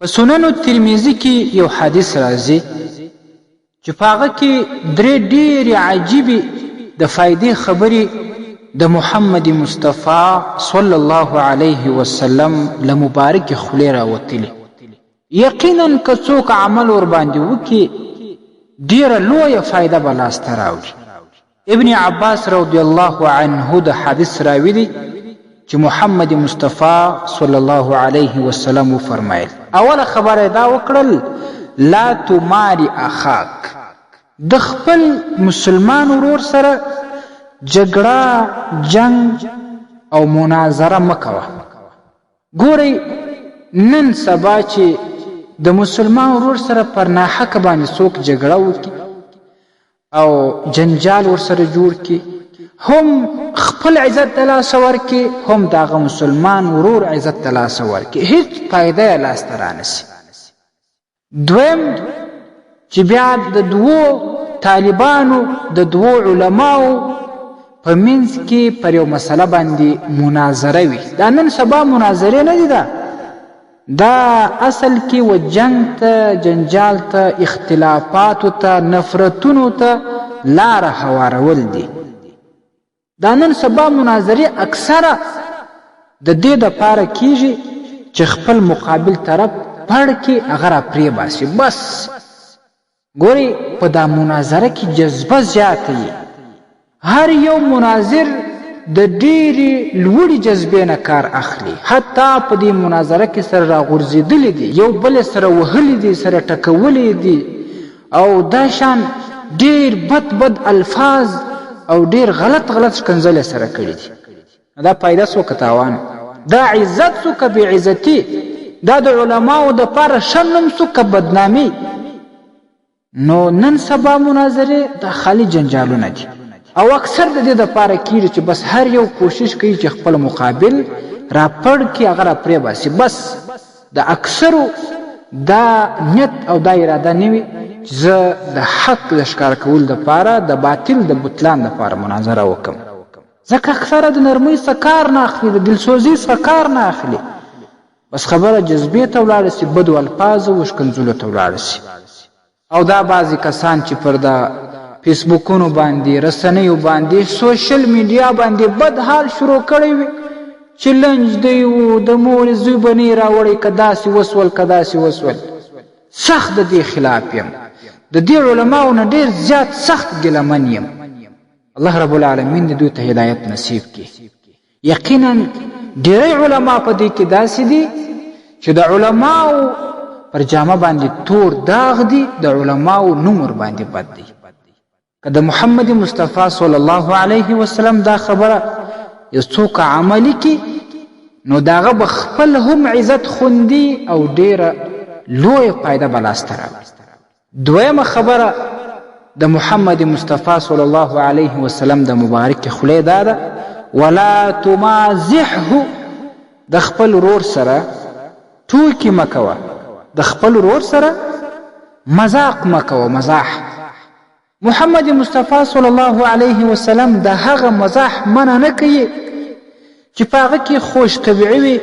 په سنن ترمذي کې یو حدیث راځي چې په هغه کې درې ډېرې عجیبې د فایدې خبرې د محمد مصطفی صلی الله علیه وسلم له مبارکې خولې راوتلي. یقینا که څوک عمل ورباندې وکړي، ډېره لویه فایده به لاسته راوړي. ابن عباس رضی الله عنه د حدیث راوي دی چې محمد مصطفی صلی الله علیه وسلم وفرمایل، اوله خبره یې دا وکړل، لا تماری اخاک، د خپل مسلمان ورور سره جګړه، جنګ او مناظره مه کوه. ګورئ نن سبا چې د مسلمان ورور سره پر ناحقه باندې څوک جګړه وکړي او جنجال ورسره جوړ کړي، هم خپل عزت د لاسه ورکړي، هم د هغه مسلمان ورور عزت د لاسه ورکړي، هیڅ فایده یې لاسته رانسي. دویم چې بیا د دوو طالبانو، د دوو علماو په منځ کې پر یو مسله باندې مناظره وي. دا نن سبا مناظرې نه دي، دا اصل کې و جنګ ته، جنجال ته، اختلافاتو ته، نفرتونو ته لاره هوارول دي. دا نن سبا مناظرې اکثره د دې دپاره کیږي چې خپل مقابل طرف پړ کې هغه را پرې باسي بس. ګورئ په دا مناظره کې جذبه زیاته وي، هر یو مناظر د ډېرې لوړې جذبې نه کار اخلي، حتی په دې مناظره کې سره راغورځېدلي دي، یو بل سره وهلي دي، سره ټکولي دي او دا شان ډېر بد بد الفاظ او ډېر غلط غلط ښکنځلې سره کړي دي. دا فایده سو که تاوان؟ دا عزت سو که بې عزتي؟ دا د علماو دپاره ښه نوم سو که بدنامي؟ نو نن سبا مناظرې دا خالي جنجالونه دي او اکثر د دې دپاره کیږي چې بس هر یو کوشش کوي چې خپل مقابل را پړ کړي، هغه را پرې باسي. بس د اکثرو دا نیت او دا اراده نه وي چې زه د حق د ښکاره کولو دپاره د باطل د بطلان دپاره مناظره وکړم، ځکه اکثره د نرمۍ څخه کار نه اخلي، د دلسوزۍ څخه کار نه اخلي، بس خبره جذبې ته ولاړه سي، بدو الفاظو و ښکنځلو ته ولاړه سي. او دا بعضې کسان چې پر دا فیسبوکونو باندې، رسنیو باندې، سوشل میډیا باندې بد حال شروع کړی وي چې لنج دی و د مور زوی به نه راوړی که داسې وسول که داسې وسول، سخت د دې خلاف یم، د دې علماو نه ډېر زیات سخت ګیله من یم. الله رب العالمین دې دوی ته هدایت نصیب کړي. یقینا ډیری علما په دې کې داسې دي چې د علماو پر جامه باندې تور داغ دي، د علماو نوم ور باندې بد دی. که د محمد مصطفی صلی الله علیه وسلم دا خبره یو څوک عملي کړي نو د هغه به خپل هم عزت خوندي او ډیره لویه فایده به لاسته راوړي. دویمه خبره د محمد مصطفی صلی الله علیه وسلم د مبارکې خولې دا ده، ولا تمازحه، د خپل ورور سره ټوکې مه کوه، د خپل ورور سره مذاق مه کوه. مزاح محمد مصطفی صلی الله علیه وسلم د هغه مزاح منع نه کوي چې په هغه کې خوش طبیعي وي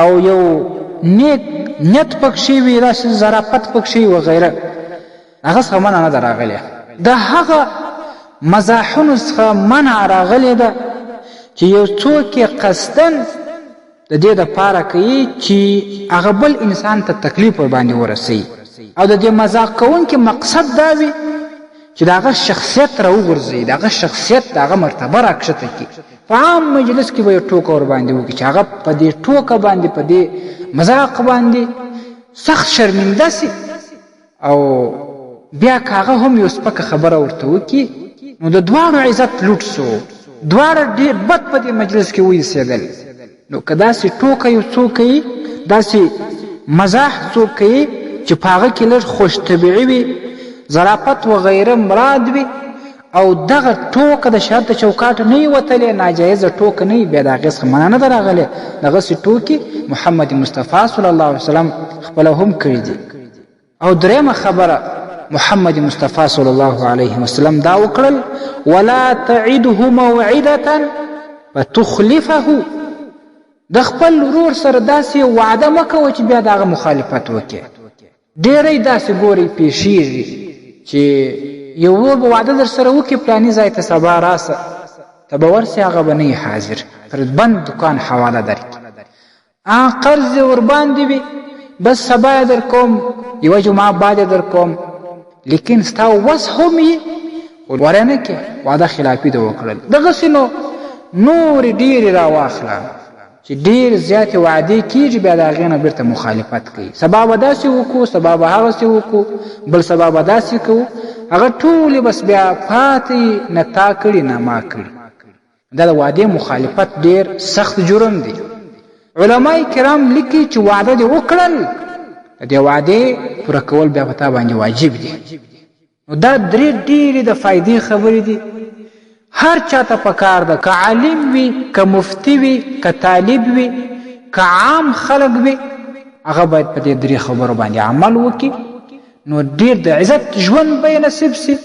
او یو نیک نیت پکښې وي، داسې ظرافت پکښې وي وغیره، هغه څخه منع نه ده راغلې. د هغه مزاحونو څخه منع راغلې ده چې یو څوک یې قصداً د دې دپاره کوي چې هغه بل انسان ته تکلیف ورباندې ورسوي، او د دې مذاق کوونکي مقصد دا وي چې د هغه شخصیت راوغورځوي، د هغه شخصیت، د هغه مرتبه راکښته کړي. په عام مجلس کې به یو ټوکه ورباندې وکړي چې هغه په دې ټوکه باندې، په دې مذاق باندې سخت شرمنده سي، او بیا که هغه هم یو سپکه خبره ورته وکړي نو د دواړو عزت لوټ سو، دواړه ډېر بد په دې مجلس کې وایسېدل. نو که داسې ټوکه یو څوک کوي، داسې مزاح څوک کوي چې په هغه کې لږ خوش طبیعي وي، ظرافت وغیره مراد وي، او دغه ټوکه د شریعت د چوکاټه نه وي وتلې، ناجایزه ټوکه نه وي، بیا د هغې څخه منع نه ده راغلې. دغسې ټوکې محمد مصطفی صلی الله علیه وسلم خپله هم کړي دي. او درېمه خبره محمد مصطفی صلی الله علیه وسلم دا وکړل، ولا تعده موعدة فتخلفه. د خپل ورور سره داسې یو وعده مه کوه چې بیا د هغه مخالفت وکړې. ډېری داسې ګورئ پېښېږي چې یو ورور به وعده در سره وکړي پلاني ځای ته سبا راسه، ته به ورسې هغه به نه وي حاضر، پر بند دوکان حواله درکړي. آن قرض دې ورباندې وي، بس سبا یې درکوم، یوه جمعه بعد یې درکوم، لیکن ستا وس هم وي خو ورنه کې وعده خلافي دې وکړل. دغسې نو نورې ډېرې راواخله چې ډېر زیاتې وعدې کېږي بیا د هغې نه بېرته مخالفت کوي، سبا به داسې وکړو، سبا به هغسې وکړو، بل سبا به داسې کوو، هغه ټولې بس بیا پاتې نه تا کړي نه ما کړي. دا د وعدې مخالفت ډېر سخت جرم دی. علماء کرام لیکي چې وعده دې وکړل، د دې وعدې پوره کول بیا په تا باندې واجب دي. نو دا درې ډېرې د فایدې خبرې دي. هر چاته پکار ده، که عالم وي، که مفتي وي، که طالب وي، که عام خلک وي، هغه باید په دې درې خبرو باندې عمل وکړي، نو ډېر د عزت ژوند به یې نصیب شي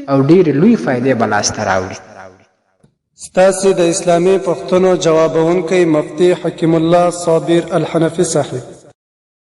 او ډېرې لوی فایدې به لاسته راوړي. ستاسې د اسلامي پوښتنو جوابوونکی مفتي حکیم الله صابر الحنفي صاحب.